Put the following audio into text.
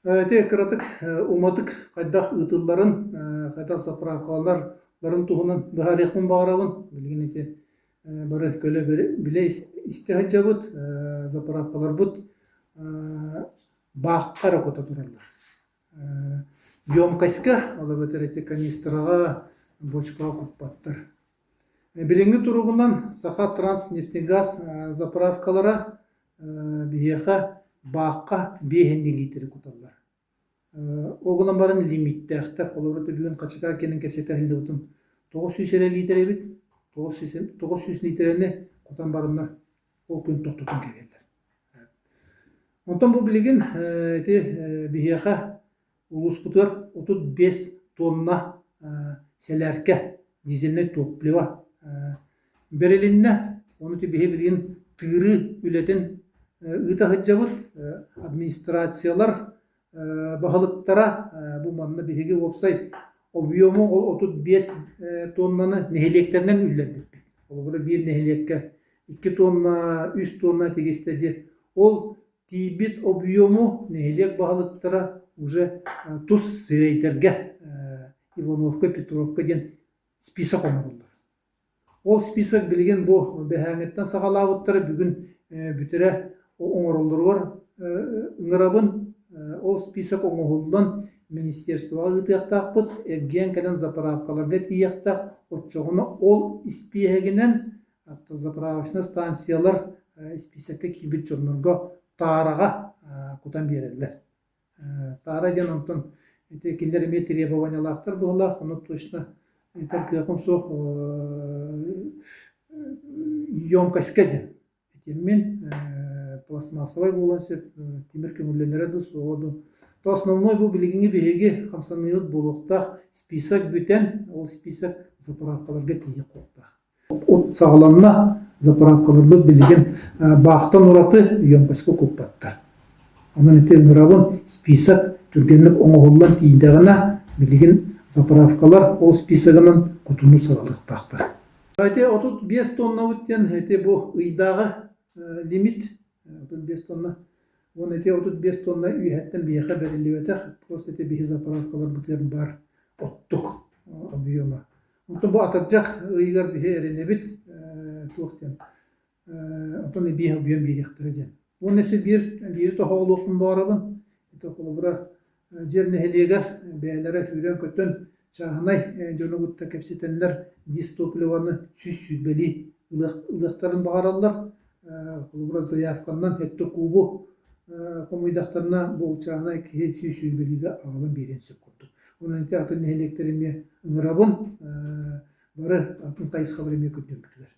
Ити кыратык уматык хайдах ыытылларын, хайдах заправкаланарын туһунан быһаарыахпын баҕарабын. Билигин ити бары көлө билэ истэ сылдьабыт, заправкаларбыт баахха эрэ кута тураллар. Емкостька, ол эбэтэр ити канистраҕа, бочкаҕа куппаттар. Билиҥҥи туругунан Сахатранснефтегаз заправкалара биһиэхэ баахха биэһинньик лиитири куталлар. Ол гынан баран лимиттээхтэр. Холобура, бүгүн Хачыкаа кэлин кэпсэтэ сылдьыбытым 900 эрэ лиитир эбит. 900 лиитэрэни кутан бараннар ол күн тохтотон кэбиһэллэр. Онтон бу билигин ити биһиэхэ Улууспутугар 35 тонна сэлээркэ, дизельнэй топливо бэрилиннэ. Ону биһи билигин тыырыы үлэтин ыыта сылдьабыт. Администрациялар баһылыктара бу манна биһиги уопсай объему ол 35 тоннаны нэһилиэктэринэн үллэрбиппит. Холобура биир нэһилиэккэ 2 тонна, 3 тонна тигистэ диэн. Ол Тиийбит объему нэһилиэк баһылыктара уже тус сирэйдэргэ Ивановка, Петровка диэн список оҥороллор. Ол список билигин бу бэһээҥҥиттэн саҕалаабыттара бүгүн бүтэрэ оҥороллоругар ыҥырабын. Ол список оҥоһуллан министерствоҕа ыытыахтаахпыт, эргийэн кэлэн заправкаларга тиийиэхтээх, оччоҕуна ол испииһэгинэн Заправочнай станциялар испиисэккэ киирбит дьоннорго таараҕа кутан биэрэллэр. Таара диэн онтон ити кинилэр эмиэ требованиялаахтар быһыылаах, ону точно этэр кыаҕым суох емкостька диэн. Итиммин пластмассовай буолуон сөп, тимир көҥүллэнэрэ дуу, суоҕа дуу. То основной бу билигиҥҥи биһиги хамсаныыбыт буолуохтаах список бүтэн, ол список заправкаларга тиийиэх куохтаах. От саҕаланна, заправкаларбыт билигин баахтан ураты емкостька куппаттар. Онон ити ыҥырабын список түргэнник оҥоһуллан тиийдэҕинэ, билигин заправкалар ол списогынан кутуну саҕалыахтаахтар. Ити 35 тоннабыт диэн ити бу ыйдааҕы лимит 35 тонна. Уонна ити 35 тонна үөһэттэн биһиэхэ бэриллибэтэх, просто ити биһи заправкаларбытыгар баар оттук объема. Онтон бу атырдьах ыйыгар биһи эрэнэбит туох диэн онтон эбии объем биэриэхтэрэ диэн. Уонна өссө биир биири тоһоҕолуохпун баҕарабын. Ити холобура дьиэр нэһилиэгэр бэйэлэрэ сүүрэн-көтөн чааһынай дьону кытта кэпсэтэннэр дизтопливоны 120-лии ылыахтарын баҕараллар. Холобура заявканнан сэттэ куубу хомуйдахтарына бу чааһынай киһи 120-лиигэ аҕалан биэриэн сөп курдук. Онон ити атын нэһилиэктэри эмиэ ыҥырабын, бары атын хайысхалары эмиэ көрдөрбүтүгэр.